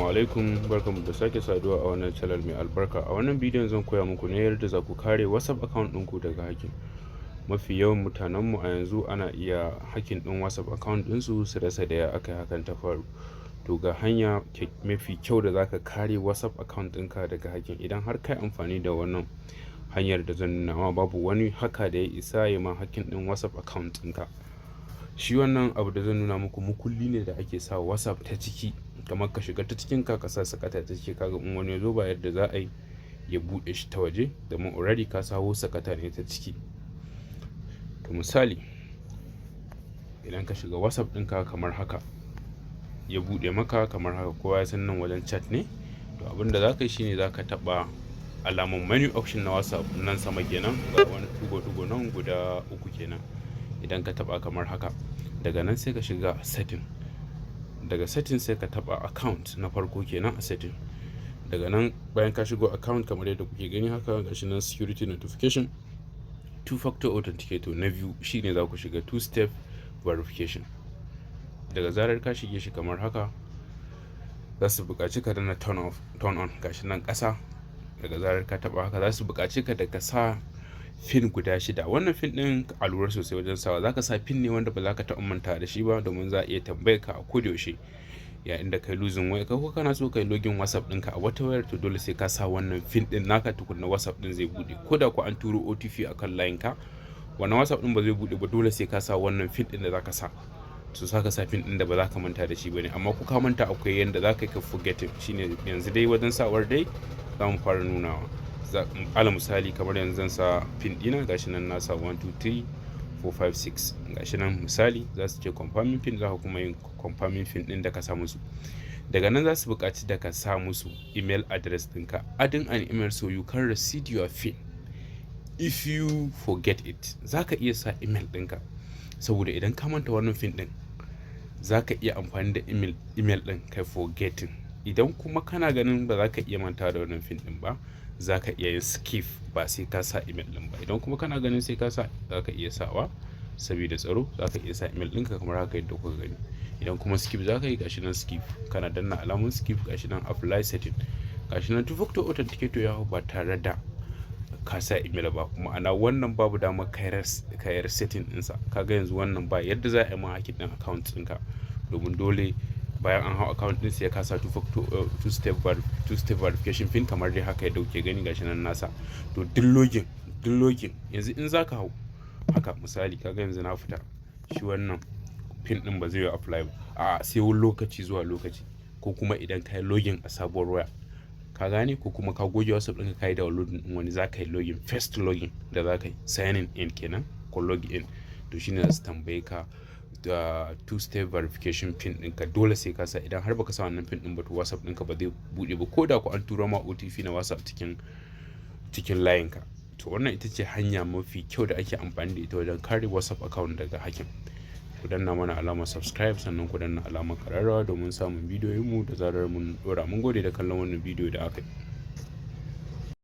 Alaikum, barkanmu da sake saduwa a wannan channel mai albarka. A wannan bidiyon zan koya muku ne yadda za ku kare WhatsApp account ɗinku daga hacking. Mafi yawan mutanenmu a yanzu ana iya hacking ɗin WhatsApp account ɗinsu, su rasa da ya aka yi hakan ta faru. To, ga hanya mafi kyau da zaka kare WhatsApp account ɗinka daga hacking. Idan har kai amfani da wannan hanyar da zan nuna ma, babu wani hacker da ya isa ya ma hacking ɗin WhatsApp account ɗinka. Shi wannan abu da zan nuna muku mukulli ne da ake sa WhatsApp ta ciki, kamar ka shiga ta cikin ka, ka sa sakata ta ciki. Kaga in wani ya zo, ba yadda za a yi ya buɗe shi ta waje, domin already ka sawo sakata ne ta ciki. To, misali, idan ka shiga WhatsApp ɗinka kamar haka, ya buɗe maka kamar haka, kowa ya san nan wajen chat ne. To, abin da za ka yi shine za ka taɓa alamun menu option na WhatsApp nan sama kenan, ga wani ɗigo-ɗigo nan guda uku kenan. Idan ka taɓa kamar haka, daga nan sai ka shiga setting. Daga setting sai ka taɓa account na farko kenan a setting. Daga nan, bayan ka shigo account kamar yadda kuke gani haka, gashi nan security, notification, two factor authenticator. Na biyu shine za ku shiga, two step verification. Daga zarar ka shige shi kamar haka, za su buƙaci ka danna turn off, turn on, gashi nan ƙasa. Daga zarar ka taɓa haka, za su buƙaci ka da ka sa PIN guda shida. Wannan PIN ɗin, a lura sosai wajen sawa. Za ka sa PIN ne wanda ba za ka taɓa manta da shi ba, domin za a iya tambayar ka a kodayaushe yayin da kai losing waya ko kana so kai login WhatsApp ɗinka a wata wayar. To, dole sai ka sa wannan PIN ɗin naka tukunna WhatsApp ɗin zai buɗe. Ko da ko an turo OTP akan layin ka, wannan WhatsApp ɗin ba zai buɗe ba. Dole sai ka sa wannan PIN ɗin da za ka sa. To, sa ka sa PIN ɗin da ba za ka manta da shi ba ne, amma ko ka manta, akwai yanda za ka yi ka forgetting. Shine yanzu dai wajen sawar dai za mu fara nunawa. Ala misali, kamar yanzu zan sa PIN ɗina, gashi nan na sa 1 2 3 4 5 6, gashi nan. Misali, za su ce confirming PIN, za ka kuma yin confirming PIN ɗin da ka sa musu. Daga nan za su buƙaci da ka sa musu email address ɗinka, adding an email so you can receive your PIN if you forget it. Za ka iya sa email ɗinka, saboda idan ka manta wannan PIN ɗin, za ka iya amfani da email ɗin kai forgetting. Idan kuma kana ganin ba za ka iya manta da wannan PIN ɗin ba, za ka iya yin skip, ba sai ka sa email ɗin ba. Idan kuma kana ganin sai ka sa, za ka iya sawa saboda tsaro. Za ka iya sa email ɗinka kamar haka yadda kuka gani. Idan kuma skip za ka yi, gashi nan skip, kana danna alamun skip, gashi nan apply setting, gashi nan two factor authenticator ya hau ba tare da ka sa email ba. Kuma ana wannan babu damar kayar setting ɗinsa. Kaga yanzu wannan ba yadda za a yi ma hacking ɗin account ɗinka, domin dole bayan an hau account ɗin sai ka sa two step verification pin kamar dai haka yadda kuke gani, gashi nan nasa. To, duk login yanzu in zaka hau haka, misali, kaga yanzu na fita, shi wannan pin ɗin ba zai yi apply ba a sai wani lokaci zuwa lokaci, ko kuma idan ka yi login a sabuwar waya, ka gane, ko kuma ka goge WhatsApp ɗinka, ka yi download ɗin wani, za ka yi login, first login da za ka yi, signing in kenan ko log in, to shine za su tambaye ka da two step verification pin ɗinka. Dole sai ka sa. Idan har baka sa wannan pin ɗin ba, to WhatsApp ɗinka ba zai buɗe ba, ko da ko an turo ma OTP na WhatsApp cikin layinka. To, wannan ita ce hanya mafi kyau da ake amfani da ita wajen kare WhatsApp account daga hacking. Ku danna mana alamar subscribe, sannan ku danna alamar kararrawa domin samun bidiyoyinmu da zarar mun dora. Mun gode da kallon wannan bidiyo da aka yi.